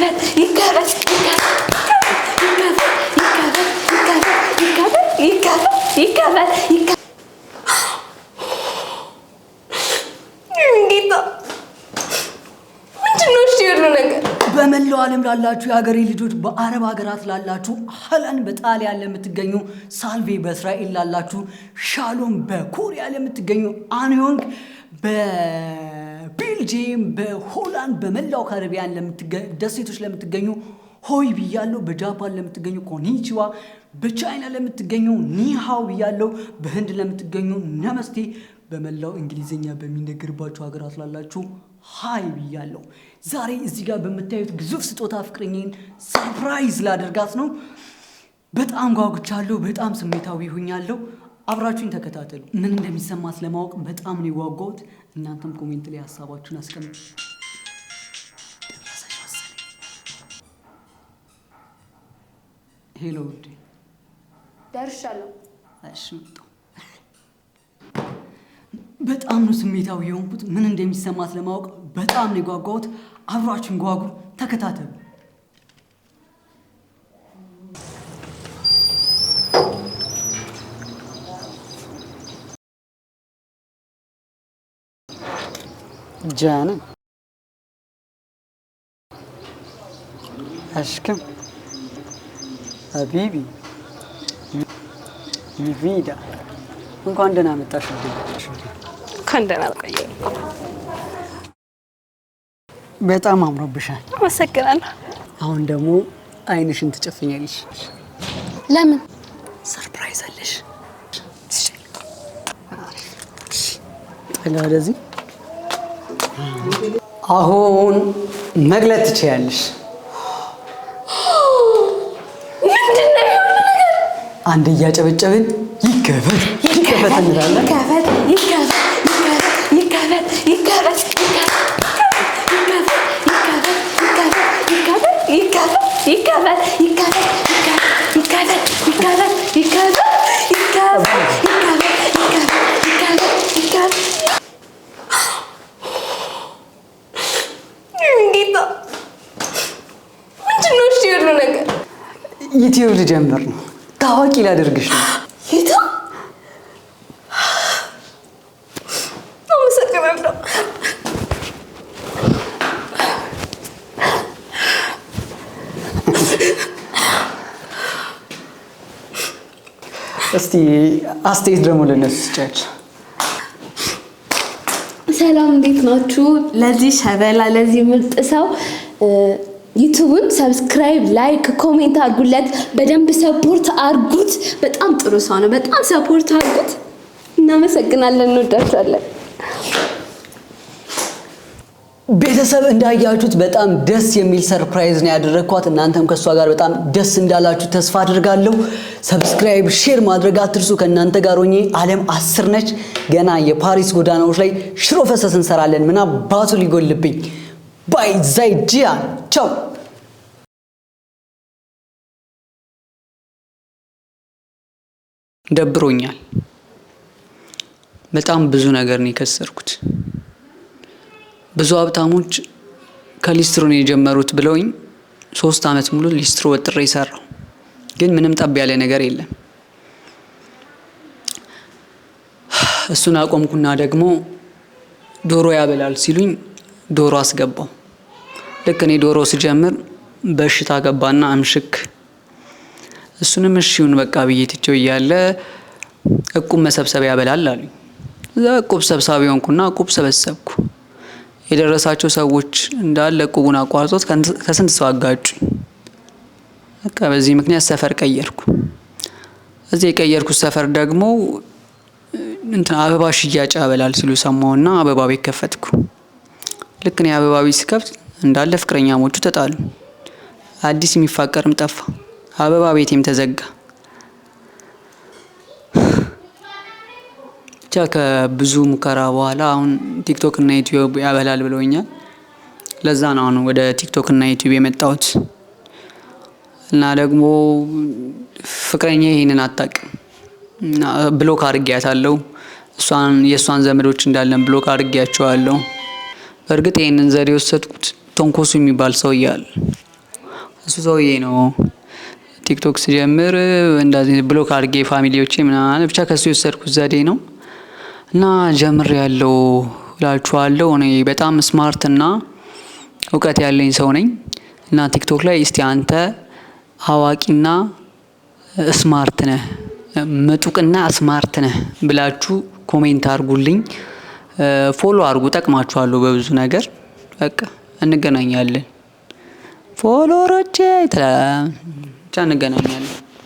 ይከፈት ይከፈት ይከፈት ይከፈት ይከፈት ይከፈት። ጌታ፣ ምንድን ነው እሺ ያለው ነገር? በመላው ዓለም ላላችሁ የሀገሬ ልጆች፣ በአረብ ሀገራት ላላችሁ፣ أهلا በጣሊያን ለምትገኙ፣ salve በእስራኤል ላላችሁ፣ ሻሎም በኮሪያ ለምትገኙ፣ 안녕 በቤልጅየም፣ በሆላንድ፣ በመላው ካሪቢያን ደሴቶች ለምትገኙ hoi ብያለሁ። በጃፓን ለምትገኙ こんにちは፣ በቻይና ለምትገኙ 你好 ብያለሁ። በህንድ ለምትገኙ नमस्ते፣ በመላው እንግሊዝኛ በሚነገርባቸው ሀገራት ላላችሁ hi ብያለሁ። ዛሬ እዚህ ጋር በምታዩት ግዙፍ ስጦታ ፍቅረኛዬን surprise ላደርጋት ነው። በጣም ጓጉቻለሁ። በጣም ስሜታዊ ሆኛለሁ። አብራችሁኝ ተከታተሉ። ምን እንደሚሰማት ለማወቅ በጣም ነው የጓጓሁት። እናንተም comment ላይ ሀሳባችሁን አስቀምጡ። ደረሰች መሰለኝ። Hello ውዴ። ደርሻለሁ። እሺ፣ መጣሁ። በጣም ነው ስሜታዊ የሆንኩት። ምን እንደሚሰማት ለማወቅ በጣም ነው የጓጓሁት። አብራችሁን ጓጉ፣ ተከታተሉ። Canım. Aşkım. حبيبي mi vida። እንኳን ደህና መጣሽ ውዴ። እንኳን ደህና ቆየኝ። በጣም አምሮብሻል። አመሰግናለሁ። አሁን ደግሞ አይንሽን ትጨፍኛለሽ። ለምን? Surprise አለሽ። ጠጋ ወደዚህ። አሁን መግለጥ ትችያለሽ። ምንድን ነው የሆነ ነገር? አንድ እያጨበጨብን ይከፈት ይከፈት እንላለን። ይከፈት ይከፈት ይከፈት ይከፈት ይከፈት ይከፈት ይከፈት ይከፈት ይከፈት ይከፈት ይከፈት ይከፈት ይከፈት ይከፈት። ጌታ፣ ምንድን ነው እሺ ያለው ነገር? ዩቲዩብ ልጀምር ነው። ታዋቂ ላደርግሽ ነው። ጌታ፣ አመሰግናለሁ። እስቲ አስተያየት ደግሞ ለነሱ ስጫቸው። ሰላም፣ እንዴት ናችሁ? ለዚህ ሸበላ፣ ለዚህ ምርጥ ሰው ዩቱቡን subscribe፣ like፣ comment አድርጉለት። በደንብ support አድርጉት። በጣም ጥሩ ሰው ነው። በጣም support አድርጉት። እናመሰግናለን። እንወዳችኋለን። ቤተሰብ፣ እንዳያችሁት በጣም ደስ የሚል surprise ነው ያደረግኳት። እናንተም ከእሷ ጋር በጣም ደስ እንዳላችሁ ተስፋ አድርጋለሁ። Subscribe፣ share ማድረግ አትርሱ። ከእናንተ ጋር ሆኜ ዓለም 10 ነች። ገና የፓሪስ ጎዳናዎች ላይ ሽሮ ፈሰስ እንሰራለን። ምን አባቱ ሊጎልብኝ። Bye፣ 再见፣ ቻው። ደብሮኛል። በጣም ብዙ ነገር ነው የከሰርኩት። ብዙ ሀብታሞች ከሊስትሮ ነው የጀመሩት ብለውኝ 3 ዓመት ሙሉ ሊስትሮ ወጥሬ ሰራሁ። ግን ምንም ጠብ ያለ ነገር የለም። እሱን አቆምኩና ደግሞ ዶሮ ያበላል ሲሉኝ ዶሮ አስገባው። ልክ እኔ ዶሮ ስጀምር በሽታ ገባና አምሽክ። እሱንም እሺውን በቃ ብዬ ትቼው እያለ እቁብ መሰብሰብ ያበላል አሉኝ። እዛ እቁብ ሰብሳቢ ሆንኩና እቁብ ሰበሰብኩ። የደረሳቸው ሰዎች እንዳለ እቁቡን አቋርጦት ከስንት ሰው አጋጩኝ። በቃ በዚህ ምክንያት ሰፈር ቀየርኩ። እዚህ የቀየርኩት ሰፈር ደግሞ እንትን አበባ ሽያጭ ያበላል ሲሉ ሰማሁና አበባ ቤት ከፈትኩ። ልክ እኔ አበባ ቤት ስከፍት እንዳለ ፍቅረኛሞቹ ተጣሉ። አዲስ የሚፋቀርም ጠፋ። አበባ ቤቴም ተዘጋ። ብቻ ከብዙ ሙከራ በኋላ አሁን ቲክቶክ እና ዩቲዩብ ያበላል ብለውኛል። ለዛ ነው አሁን ወደ ቲክቶክ እና ዩቲዩብ የመጣሁት። እና ደግሞ ፍቅረኛዬ ይሄንን አታውቅም። እና block አድርጌያታለሁ። እሷን የእሷን ዘመዶች እንዳለን block አድርጌያቸዋለሁ። በእርግጥ ይሄንን ዘዴ የወሰድኩት ቶንኮሱ የሚባል ሰውዬ አለ። እሱ ሰውዬ ነው። ቲክቶክ ስጀምር እንደዚህ block አድርጌ family ዎቼ ምናምን ብቻ ከሱ የወሰድኩት ዘዴ ነው እና ጀምር ያለው እላችኋለሁ። እኔ በጣም smart እና እውቀት ያለኝ ሰው ነኝ እና ቲክቶክ ላይ እስቲ አንተ አዋቂና smart ነህ፣ ምጡቅና smart ነህ ብላችሁ comment አድርጉልኝ። Follow አድርጉ፣ ጠቅማችኋለሁ በብዙ ነገር። በቃ እንገናኛለን። Follower ኦቼ ብቻ እንገናኛለን።